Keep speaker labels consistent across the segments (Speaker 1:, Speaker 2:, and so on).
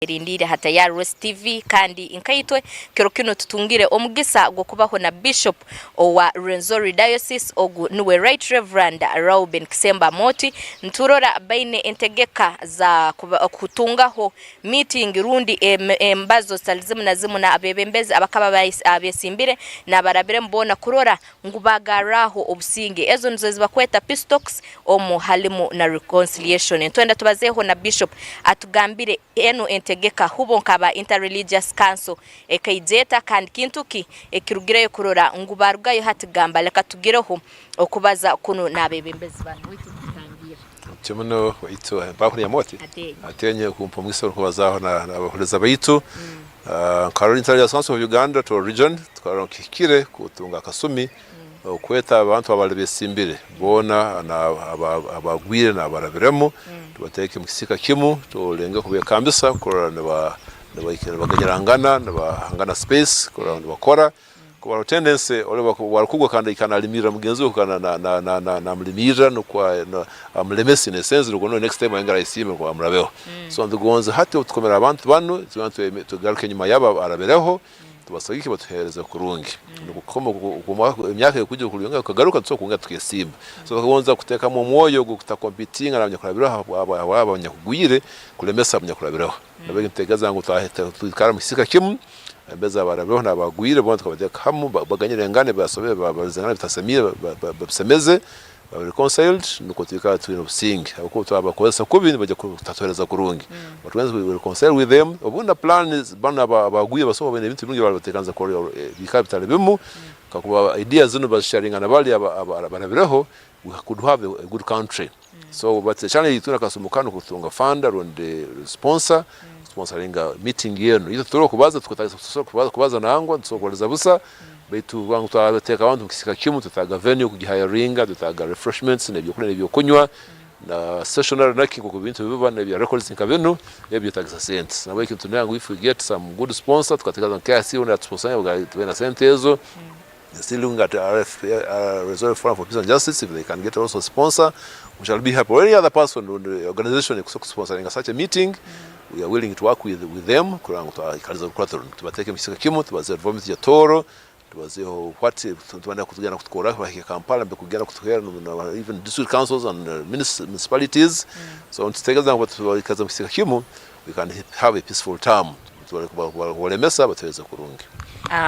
Speaker 1: Erindiire ha Tayari West TV kandi nkaitwe kiro kinu tutungire omugisa gw'okubaho na Bishop owa Rwenzori Diocese ogu nuwe Right Reverend Rauben Kisembo Amooti. Nturora baine entegeka za kutungaho meeting rundi embazo zitali zimu na zimu na abebembezi abakaba abesimbire nabarabiremu boona kurora ngu bagarraho obusinge. Ezo nizo ezibakweta Peace Talks omu halimu na Reconciliation. Nitwenda tubazeeho na Bishop atugambire enu entegeka hubo nk'aba Inter-Religious Council ekaija eta kandi kintu ki ekirugireyo kurora ngu barugayo hati gamba leka tugireho okubaza kunu n'abebembezi banu. Waitu nitutangiirra.
Speaker 2: Nikyo muno waitu mpaho oti atenye kumpa omugisa ogw'okubazaaho n'abahuliiriza baitu. Nka Inter-Religious Council of Uganda Toro Region tukarora ngu kihikire kutunga akasumi okweta abantu abali besimbire boona abagwire n'abarabiremu tubateeke omu kisiika kimu tulenge kubekambisa kurora nibaganyirangana nibahangana space kurora ngu nibakora. Kuba hariho tendency oreba obu arikugwa kandi ahika narimirira mugenzi we kuhika namulimirira nikwo amulemese in a sense nikwo next time ayongere ayesimbe nikwo amurabeho. So nitugonza hati obu tukomere abantu banu itwena tugaruke enyuma yabo abarabireho tubasagike batuhereze kurungi nikwo emyaka erikwija ekagaruka nitusobora kwongera tukesimba. So tukagonza kutekamu omwoyo ogw'okutakompitinga n'abanyakurabiraho habwa abanyakugwire kulemesa abanyakurabireho. Nabwo nitutekereza ngu twikara omu kisiika kimu, embeera z'abarabireho n'abagwire boona tukabateeka hamu baganyire engano ebibasobire babarizengana ebitasemiire babisemeze, babe reconciled nukwo twikare twine obusinge habwokuba obu twabakozesa kubi nibaija kutatuheereza kurungi. But once we reconcile with them, obundi na plan banu abagwire basobora kuba baine ebintu bingi ebi bateekanize kukora ebiikaro bitali bimu, kakuba ideas zinu bazisharinga na bali abarabireho, we could have a good country. So but challenge ei twine akasumi kanu kutunga funder rundi sponsor kusponsoringa meeting enu. Itwe titusobora kubaza tusobora kubaza nangwa nitusobora kubaliza busa baitu kuba ngu twateeka abantu omu kisiika kimu twetaaga venue kugihayaringa, twetaaga refreshments n'ebyokulya n'ebyokunywa na stationery naki nk'oku ebintu biba n'ebya records nka binu ebyo byetagisa sente. Nahabweki nitunihira ngu if we get some good sponsor tukateekaho nka KIC yoona eratusiponsaringa tube na sente ezo. Still looking at RFP, Resolve Forum for Peace and Justice, if they can get also a sponsor, we shall be happy. Or any other person or organization ekusponsoringa such a meeting, we are willing to work with them kurora ngu twahikariza orukurato runu. Tubateeke omu kisiika kimu, tubaze development ya Tooro, tubazeho what tubanda kugenda kutukora bahike Kampala kugenda kutuhwera even district councils and municipalities. So nitutegereza ngu tubaikaza omu kisiika kimu, we can have a peaceful term. Kubalemesa batuheereze kurungi.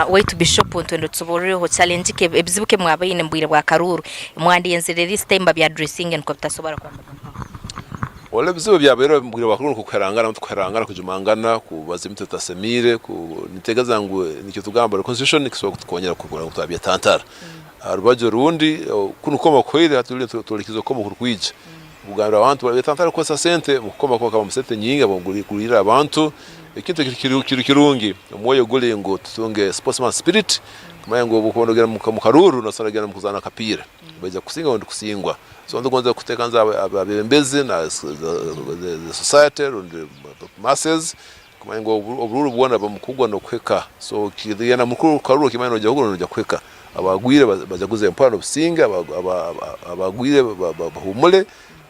Speaker 1: Waitu Bishopu nitwenda otusoborreho challenge ki ebizibu ki mwabaine mubwire bwa karuuru mwandiyenzire this time babya addressinge nikwo bitasobora kwambuka mpaka.
Speaker 2: Waliwo ebizibu ebyabaireho mubwire bwa karuuru nkokuherangana tukuherangana kujumangana kubaza ebintu ebitasemiire nitegeeza ngu nikyo tugamba reconciliation nekisobora kutukonyera kurora ngu twabyetantara. Aharubaju orundi kunu kukoma kuhweire hati tworekize okukoma okurukwija Kugambira abantu betantare kukozesa sente mukukoma kuba sente nyingi abagurire abantu ekintu eki kiri kirungi omwoyo guri ngu tutunge sportsman spirit kumanya ngu obu okuba nogenda mukaruuru nosobola kugenda mukuzana akapiira baija kukusinga rundi kusingwa so nitugonza kutekaniza abebembezi na the society rundi masses kumanya ngu oburuuru bwona bumukugwa nokuhika so kigenda mukaruuru okimanya noija kugwa rundi noija kuhika. Abagwire bajaguze mpora n'obusinge, abagwire bahumure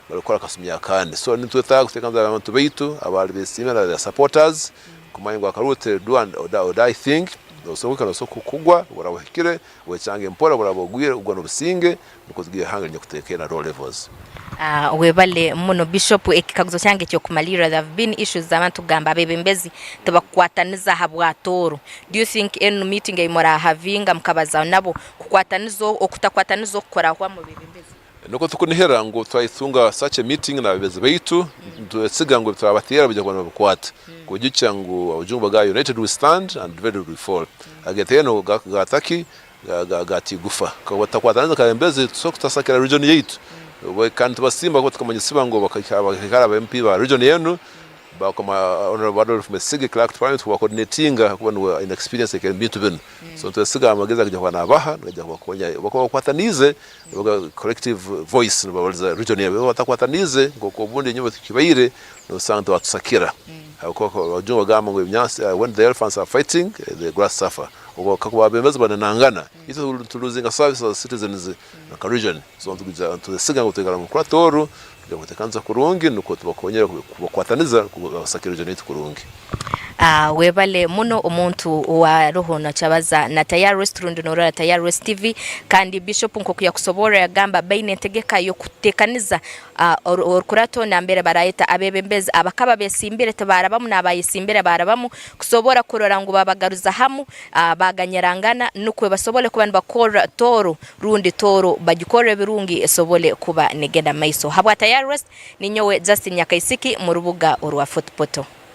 Speaker 2: barikukora akasumi akandi. So nitwetaaga kuteekaniza abantu baitu abaali besiimire na their supporters kumanya ngu akaruuru teri do or die thing, nosobola kuhika nosobola kugwa, obu oraaba ohikire wekyange mpora, obu oraaba ogwire gwa n'obusinge nukwo tugire ihanga erinyakuteekaine at all levels.
Speaker 1: Webale muno Bishop, ekikaguzo kyange ekyokumalirra, there have been issues z'abantu kugamba abebembezi tibakukwataniza habwa Tooro. Do you think enu meeting ei murahavinga mukabaza nabo kukwataniza okutakwataniza okukorahwa mu bebembezi?
Speaker 2: Nikwo tukunihira ngu twatunga such a meeting n'abebembezi baitu, nitwesiga ngu ebiturabateera baija kuba nibabikwata. Kwijukya ngu abajungu bagamba united we stand and divided we fall. Ageteerano gataki Ga tigufa. Kakuba tutakwataniza nk'abebembezi nitusobora kutasakira region yaitu. Kandi nitubasiima kuba tukamanyisibwa ngu bakaikara aba MP ba region enu bakoma Honourable Adolf Mwesige Clerk to Parliament kuba coordinatinga hakuba nuwe aine experience omu bintu binu. So nitwesiga amagezi agaija kuba nabaha nigaija kubakonya bakuba bakwataniize nibaga collective voice nibabaliza region yabo. Baba batakwataniize nkoku obundi enyuma kibaire nosanga tibatusakira habwokuba abajungu bagamba ngu ebinyansi when the elephants are fighting the grass suffer. Obu kakuba abebembezi bananangana, itwe tu losinga service as citizens nka region. So nitwesiga ngu twikara omu rukurato oru. Kugira ngu bateekanize kurungi nukwo tubakonyere kubakwataniza kubasakira region yaitu kurungi.
Speaker 1: Webale muno omuntu wa roho nakyabaza na Tayari Rest rundi norora Tayari Rest TV kandi Bishop nkoku yakusoborra yagamba baine entegeka yokutekaniza orukurato nambere barayeta abebembezi abakaba besimbire tibarabamu nabayesimbire barabamu kusobora kurora ngu babagaruza hamu baganyirangana nukwo basobole kuba nibakorra Tooro rundi Tooro bagikorre ebirungi esobole kuba negenda mumaiso. Habwa Tayari Rest ninyowe Justin Nyakaisiki murubuga orwa Fort Portal.